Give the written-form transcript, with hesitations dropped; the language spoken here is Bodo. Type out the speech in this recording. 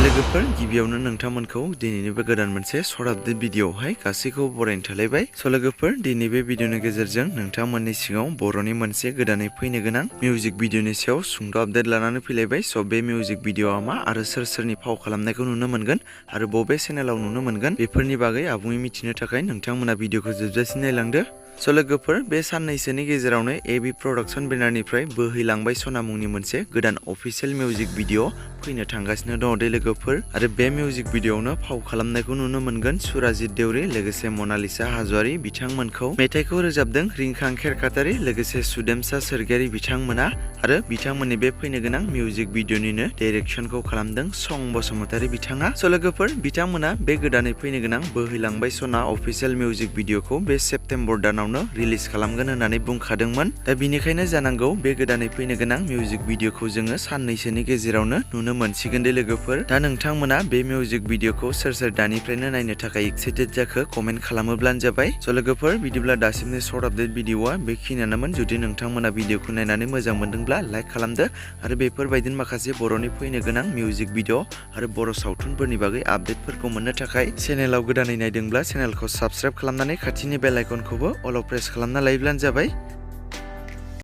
लोगोफोर गिबियावनो नोंथांमोनखौ दिनैनि बे गोदान मोनसे सर्ट आपडेट भिडिअआवहाय गासैखौबो बरायनो थालायबाय। लोगोफोर दिनै बे भिडिअनि गेजेरजों नोंथांमोननि सिगाङाव बर'नि मोनसे गोदानै फैनो गोनां मिउजिक भिडिअनि सायाव सुंद' आपडेट लानानै फैलायबाय। बे मिउजिक भिडिअआ मा आरो सोर सोरनि फाव खालामनायखौ नुनो मोनगोन आरो बबे चेनेलाव नुनो मोनगोन बेफोरनि बागै आबुङै मिथिनो थाखाय नोंथांमोना भिडिअखौ जोबजासिम नायलांदो। लोगोफोर बे साननैसोनि गेजेरावनो एबि प्रडाक्शन बेनारनिफ्राय बोहैलांबाय सना मुंनि मोनसे गोदान अफिसियेल मिउजिक भिडिअ फैनो थांगासिनो दङ लोगोफोर आरो बे मिउजिक भिडिअआवनो फाव खालामनायखौ नुनो मोनगोन सुराजित देउरी लोगोसे मनालिसा हाज'वारी बिथांमोनखौ। मेथाइखौ रोजाबदों रिंखां खेरखातारि लोगोसे सुदेमसा सोरगियारि बिथांमोना आरो बिथांमोननि बे फैनो गोनां मिउजिक भिडिअनिनो डाइरेक्शनखौ खालामदों सं बसुमतारी बिथाङा। लोगोफोर बिथांमोना बे गोदानै फैनो गोनां बोहैलांबाय सना अफिसियेल मिउजिक भिडिअखौ बे सेप्तेम्बर दानावनो रिलिज खालामगोन होननानै बुंखादोंमोन। दा बिनिखायनो जानांगौ बे गोदानै फैनो गोनां मिउजिक भिडिअखौ जोङो साननैसोनि गेजेरावनो नुनो मोनसिगोन लोगोफोर। दा नोंथांमोना बे मिउजिक भिडिअखौ सोर सोर दानिफ्रायनो नायनो थाखाय एक्साइटेड जाखो कमेन्ट खालामोब्लानो जाबाय। लोगोफोर बिदिब्ला दासिमनि सर्ट आपडेट भिडिअआ बेखिनियानोमोन। जुदि नोंथांमोना भिडिअखौ नायनानै मोजां मोनदोंब्ला लाइक खालामदो आरो बेफोरबायदिनो माखासे बर'नि फैनो गोनां मिउजिक भिडिअ आरो बर' सावथुनफोरनि बागै आपडेटफोरखौ मोननो थाखाय चेनेलाव गोदानै नायदोंब्ला चेनेलखौ साबस्क्राइब खालामनानै खाथिनि बेल आइकनखौबो अल प्रेस खालामना लायोब्लानो जाबाय।